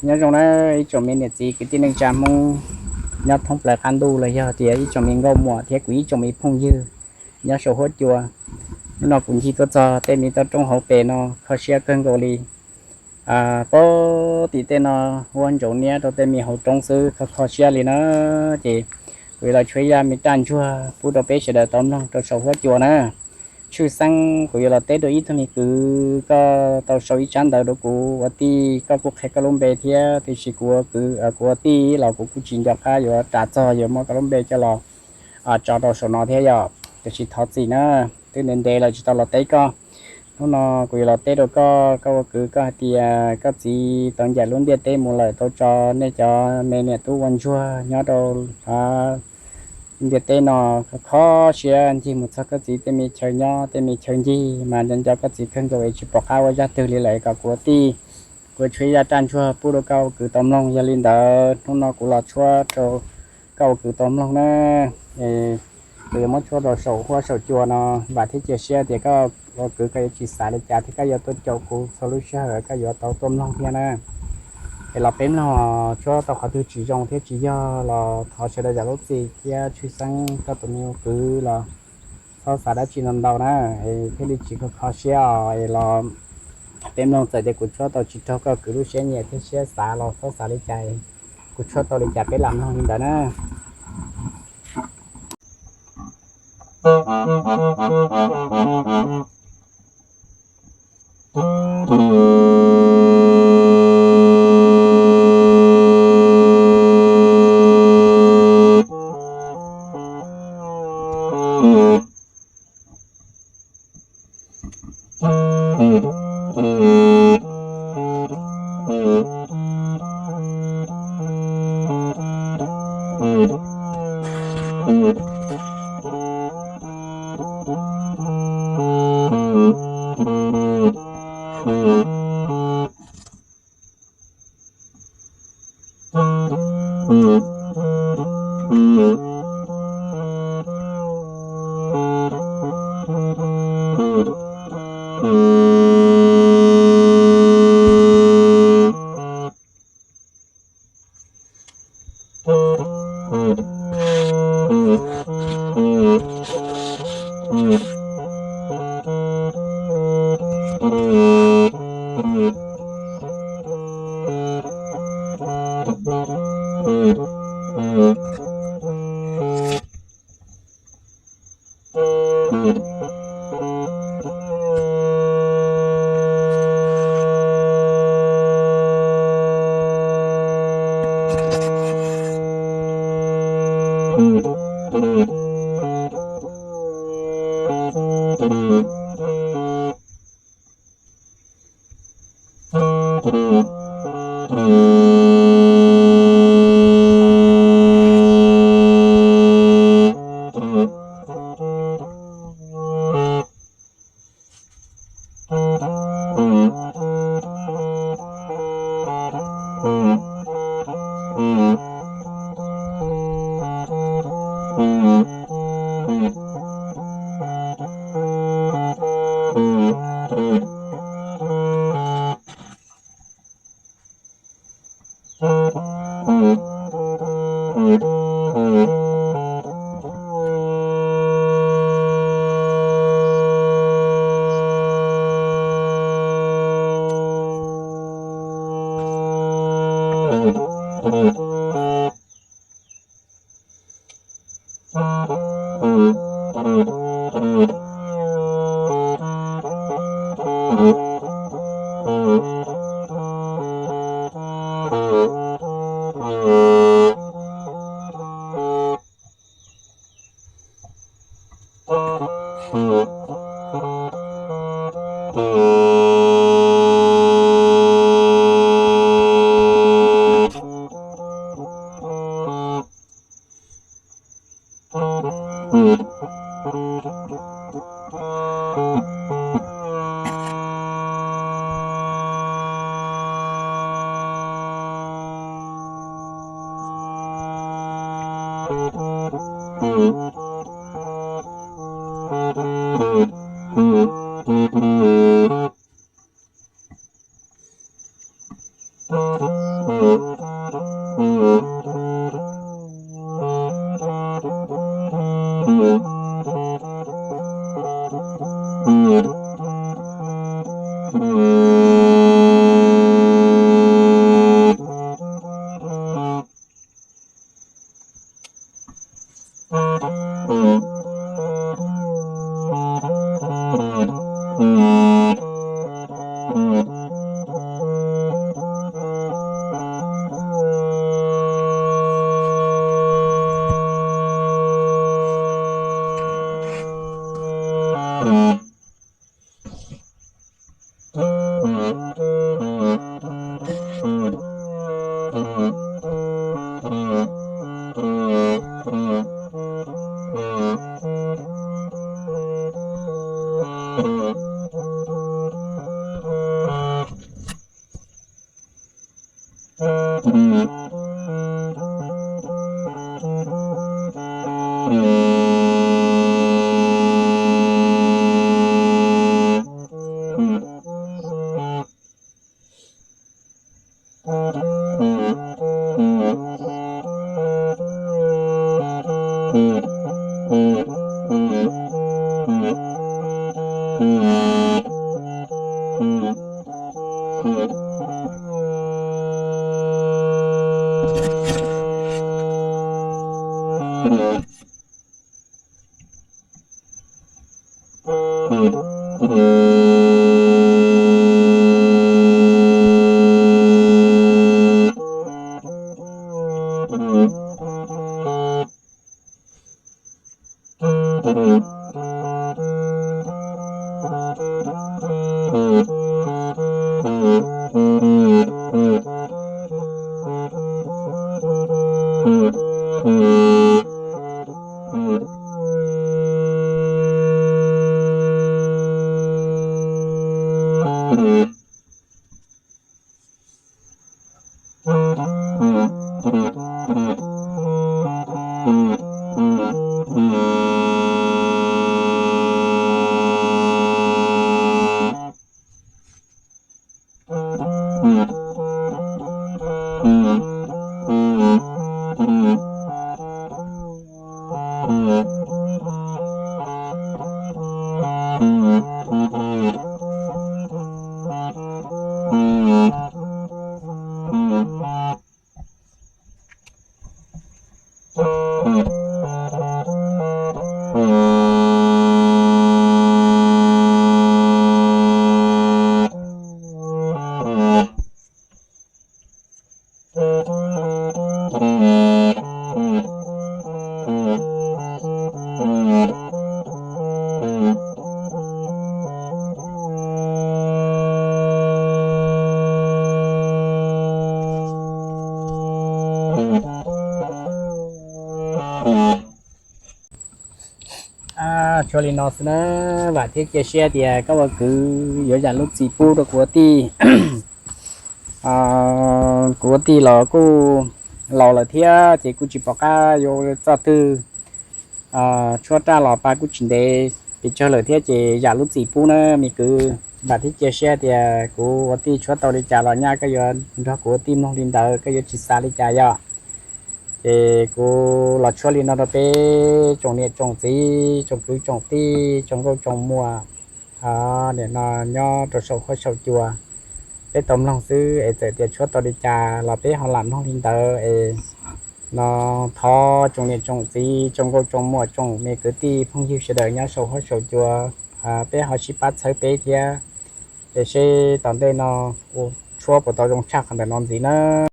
Nyob zoo na ib tsoom me niam txiv kwv tij neej tsa Hmoob nyob thoob plaws qab ntuj los yog tias ib tsoom me nkauj muam thiab kuv ib tsoom me phooj ywg nyob saum huab cua. Hnub no kuv ncig tuaj txog tej me toj roob hauv pes no kho siab kawg nkaus li. Pab tim tej no ua ntsaum niab rau tej me hauv roob xwb kho kho siab li na. Ces kuv yuav los tshuab ib zaj me raj ntsuag pub rau peb sawv daws tau mloog rau saum huab cua na. Tshwj xeeb kuv yuav los teb rau ib tug me kwv, koj tau sau ib tsab ntawv rau kuv ua tij, koj kuj qhia koj lub npe thiab, tiam sis kuv ua kwv, kuv ua tij los kuv kuj tsis nco qab yuav ras txog yuav muab koj lub npe coj los tso rau saum no thiab yom. Tiam sis thov txim na, twb ntev ntev lawm tsis tau los teb koj. Hnub no kuv yuav los teb rau koj, koj ua kwv koj hais tias koj txiv tau ncaim lub ntiaj teb mus lawm, tau tso nej cov me niam tub ua ntsuag nyob rau ntiaj teb no kho siab ncig mus txog koj txiv tej me chaw nyob tej me chaw ncig mas nco nco koj txiv kawg nkaus es tsis pom qab ua zaj twg li lawm. Kom kuv ua tij, kuv tshuab ib zaj raj ntsuag pub rau koj ua kwv tau mloog. Yog li ntawd hnub no kuv los tshuab rau koj ua kwv tau mloog na. Kuv yuav muab tshuab rau saum huab saum cua no, vam thiab cia siab tias koj ua kwv koj yuav tsis xav li cas thiab koj yuav tuaj caum kuv txhua lub sij hawm koj yuav tau tuaj mloog thiab na. Es los peb mloog, tshuab tau qhov twg tsis zoo thiab tsis yog los thov sawv daws zam lub txim thiab tshwj xeeb koj tus me ua kwv los txhob xav dab tsi ntau ntau na, es thiaj li tsis kho kho siab os. Es los peb mloog, txawm tias kuv tshuab tau tsis raug koj kwv lub siab nyiam thiab siab xav los txhob xav li cas, kuv tshuab tau li cas peb lam mloog li ntawd na. Tshuav li no xwb na, vam thiab cia siab tias koj ua kwv yuav zam lub txim pub rau kuv ua tij. Kuv ua tij los kuj laus lawm thiab ces kuj tsis pom qab yuav txoj twg tshuab raj los pab kuj tsis ntev pes tsawg lawm thiab ces zam lub txim pub na me kwv. Vam thiab cia siab tias kuv ua tij tshuab tau li cas los nyaj koj yuav nrog kuv ua tij mloog li ntawd, koj yuav tsis xav li cas yom. Ces kuv los tshuab li no rau peb tsoom niam tsoom txiv, tsoom kwv tsoom tij, tsoom nkauj tsoom muam, nim no nyob rau saum huab saum cua, peb tau mloog xwb es txawm tias tshuab tau li cas los peb ho lam mloog li ntawd es no thov tsoom niam tsoom txiv, tsoom nkauj tsoom muam, tsoom me kwv tij phooj ywg sawv daws nyob saum huab saum cua, peb ho sib pab txhawb peb thiab, es seb tom ntej no tshuab puas tau zoo tshaj qhov ntawm no ntxiv na.